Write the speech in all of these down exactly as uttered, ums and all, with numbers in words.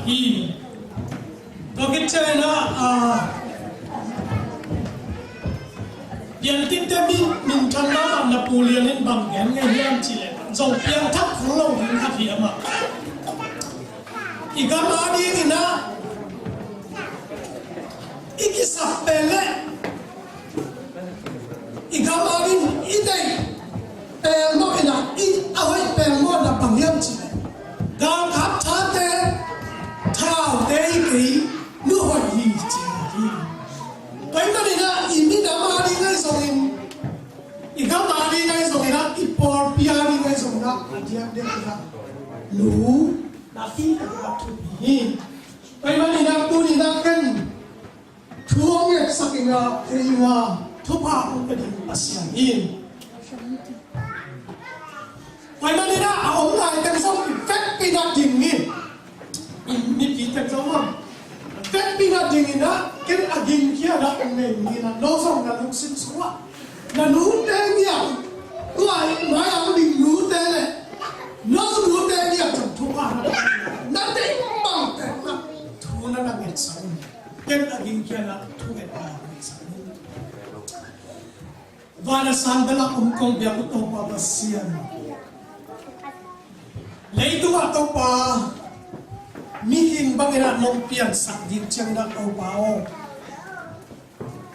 Hi. Tua khit ciangin ah, ah, pianthakte min, minthanna ah na Pu Lian in bang gen ngei hiam cih leh, zong piangthak khol lo ding khat hi amah. I gam a dingin ah i kisap pen leh i gam a ding i deih pelmawh in ah, i a hoih pelmawhna bang hiam cih leh, galkap thate thaute hi kei, nu hoih hi ci hi. Tua ahih manin ah i minam a ding ahi zongin, i gam a ding ahi zongin ah, i pawlpi a ding ahi zongin ah, a diakdiak in ah nu na ding ah thupi hi. Tua ahih manin ah tuni in ah ken thu hong ngetsak ing a, kei in ah thupha hong pia ding Pasian hi. Tua ahih manin ah a om lai teng zong i vekpi in ah ding hi. I mipi teng zong om. Vekpi in ah ding in ah, ken a gingkhia in ah hong nei ning in ah, no zong na lungsim sungah na nute ngiat, tua i mai a ding nute leh no nute ngiat zong thupha na, na deih bang teng ah thu na na ngetsak un. Ken a gingkhia in ah thungetna ngetsak un. Van a sang bel a om kong biak uh Topa Pasian, leitungah Topa, mihing bangin ah nong piansak ding ciangin ah Topa aw,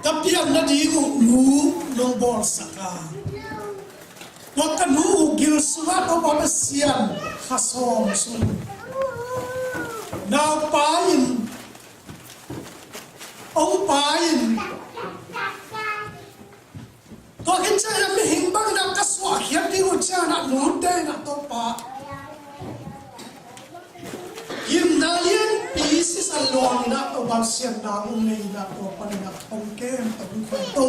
ka pian nading uh nu nong bawlsak a, tua ka nu uh gil sungah Topa Pasian, kha sawm sung naupa in, ongpa in, tua khit ciangin ah mihing bangin ah ka suahkhiat ding uh ciangin ah nute in ah Topa, gimna lianpi sisan luang in ah Topa Pasian, nang hong nei in ah, tua panin ah hong kem, hong khangto.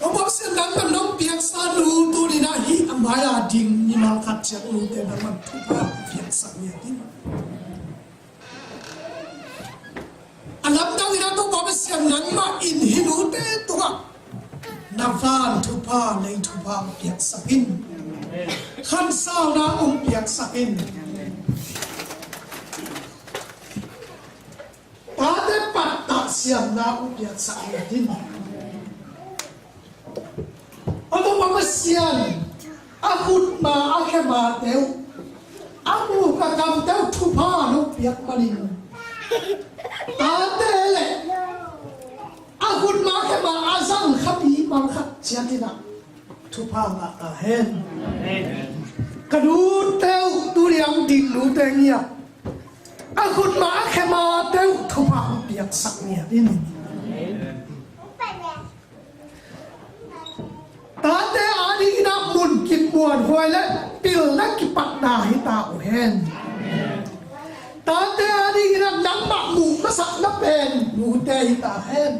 Topa Pasian, nangman nong piaksa nu tuni in ah hih a mai a ding mimal khat ciat nute nangman thupha piaksak ngiat in. A lamdang in ah Topa Pasian, nangmah in hih nute tungah na van thupha, lei thupha hong piaksak in. Khansauna hong piaksak in. Tate pattah siamna hong piaksak in. Aw Topa Pasian, a khutma a khemate uh, a muk a kamte uh thupha nong piak manin, tate leh a khutma a khema a zang kha mimal khat ciat in ah thupha ngah ta hen. Ka nute uh, tuni a ding nute ngiat, a khutma a khemate uh thupha hong piaksak ngiat in. Tate a dingin ah mun kimuanhuai leh pilna kipatna hi ta uh hen. Tate a dingin ah nangmah muh masakna pen nute hi ta hen.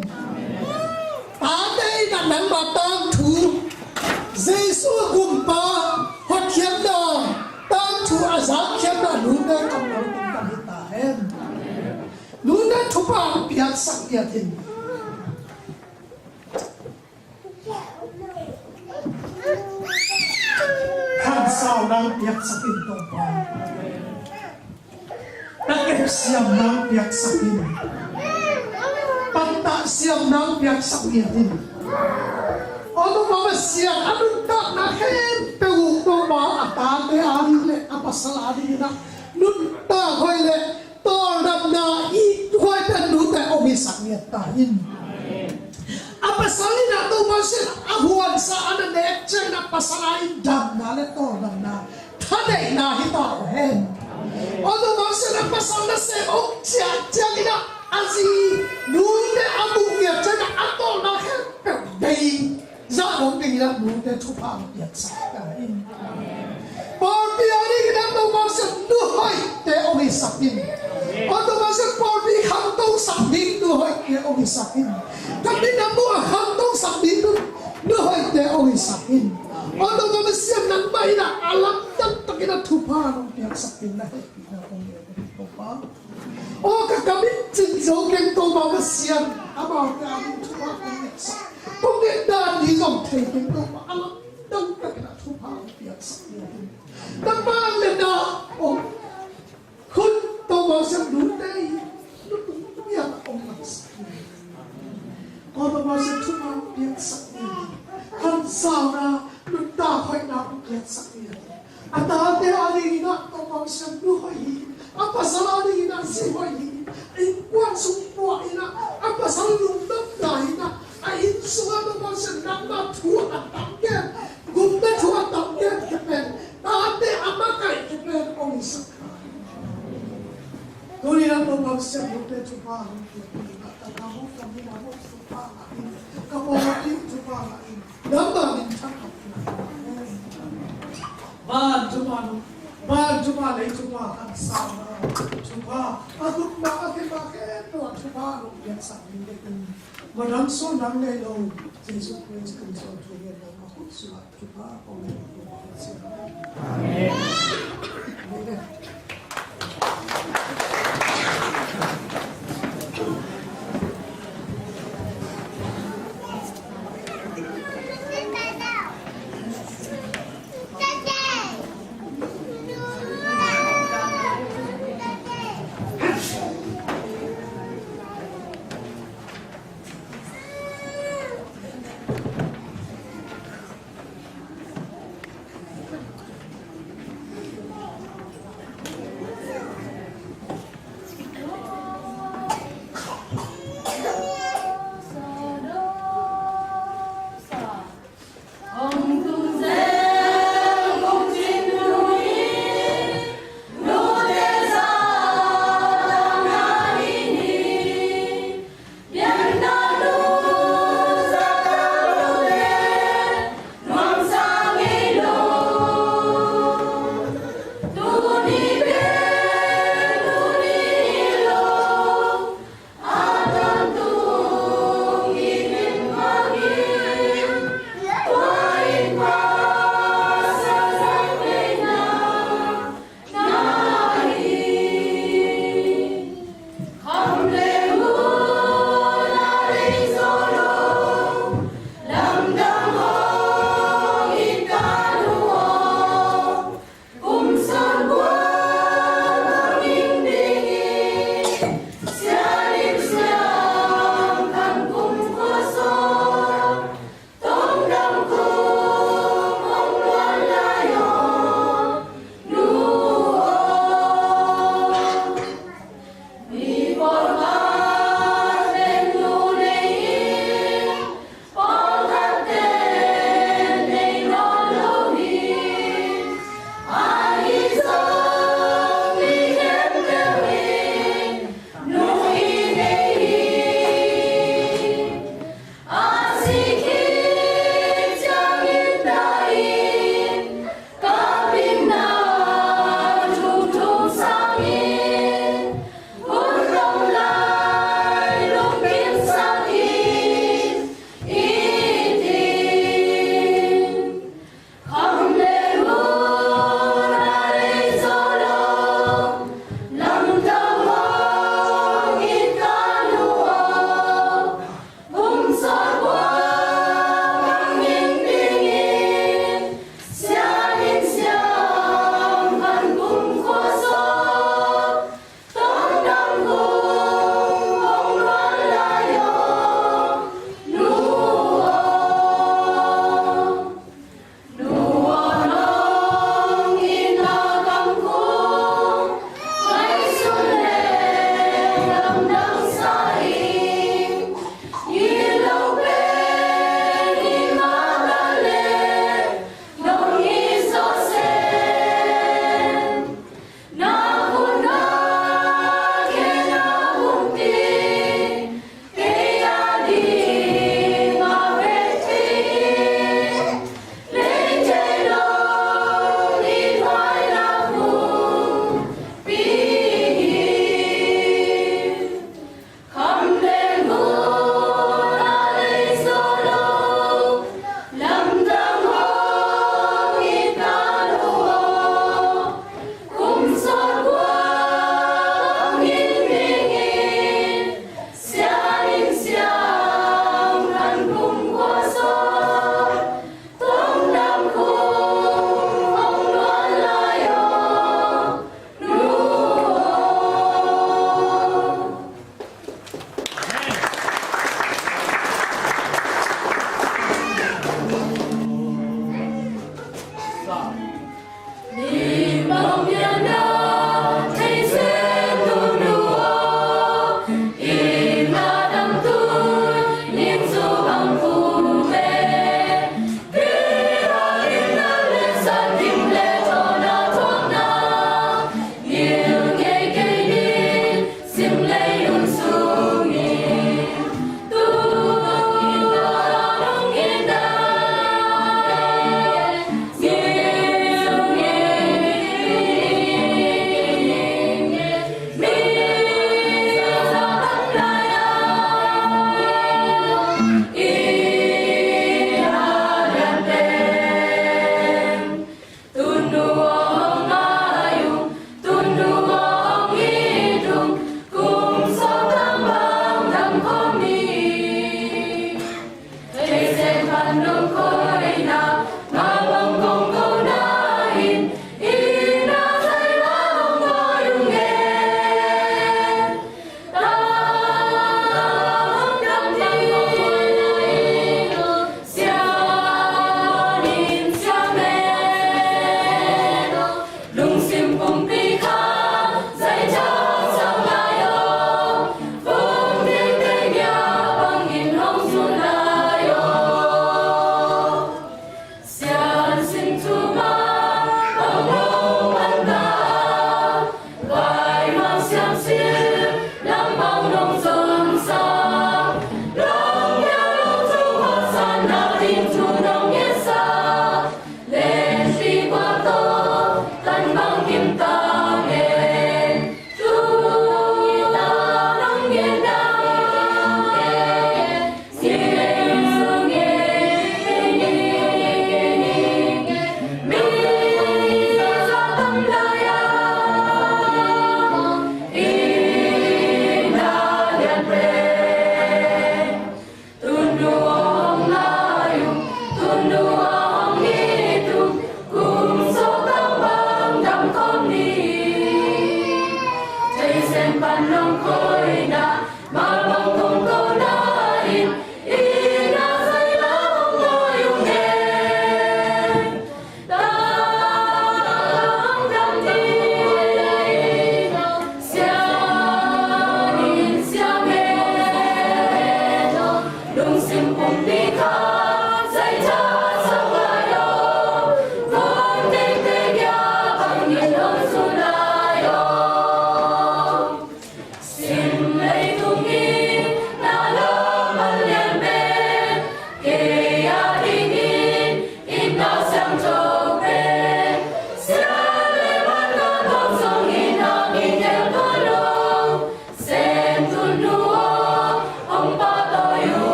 Tate in ah nangmah tangthu, Jesu a gumpa hotkhiatna tangthu a zakkhiatna nute kammal tung kan hi ta hen. Nute thupha piaksak ngiat in. Khansauna piaksak in Topa. Takep siamna piaksak in. Pattah siamna piaksak ngiat in. Aw Topa Pasian, a nuntakna khempeuh uh Topa, a tate a ding leh a pasal a dingin ah nuntak hoih leh tawldamna i huai pen nute hong hisak ngiat ta in. A pasal in ah Topa Pasian, a huansa a na nek ciangin ah pasal a in damna leh tawldamna, thaneihna hi ta uh hen. Aw Topa Pasian, a pasal nasem hong ciah ciangin ah a zi nute a muh ngiat ciangin ah a tawlna khempeuh bei zah dong dingin ah nute thupha hong piaksak ta in. Pawlpi a dingin ah Topa Pasian, nu hoihte hong hisak in. Aw Topa Pasian, pawlpi khangtosak ding nu hoihte hong hisak in. Ka minam uh a khangtosak ding nu, nu hoihte hong hisak in. Aw Topa Pasian, nangmah in ah a lamdang takin ah thupha nong piaksak ding na hehpihna kong ngen Topa. Aw ka kam in cin zo keng Topa Pasian, amaute a ding thupha kong ngetsak, kong nget dan ding zong thei keng Topa, a lamdang takin ah thupha kong piaksak ding. Nangmah leh na, aw, khut Topa Sauna, nuntak hoihna hong piaksak hi. A tate adingin ah Topa Pasian nu hoih hi. A pasal adingin ah zi hoih hi. Innkuan sung puah in ah a pasal lungdamna in ah a inn sungah Topa Pasian nangma thu a tam gen, gupna thu a tam gen khia pen, tate a makaih khia pen hong hisak. Tuni in ah Topa Pasian nute thupha hong piak in ah, ka gam hong, ka minam hong thupha ngah in, ka pawlpi thupha ngah in. Nangma min thang. Van thupha nung, van thupha lei thupha, kan sa thupha, a khutma a khe ma khe tua thupha nung piaksak ding dek in. Madam so nang nei lo, Jesu Christ kan so thu ngen lo, a khut sungah thupha kong nei lo. Amen. Amen.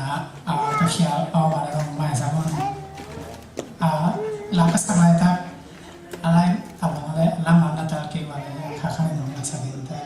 A, a, ka khial a om a le zong maisak un. A, la ka sak laitak a lai a bang le lam lam na tal kei ua le kha kha in hong maisak in te.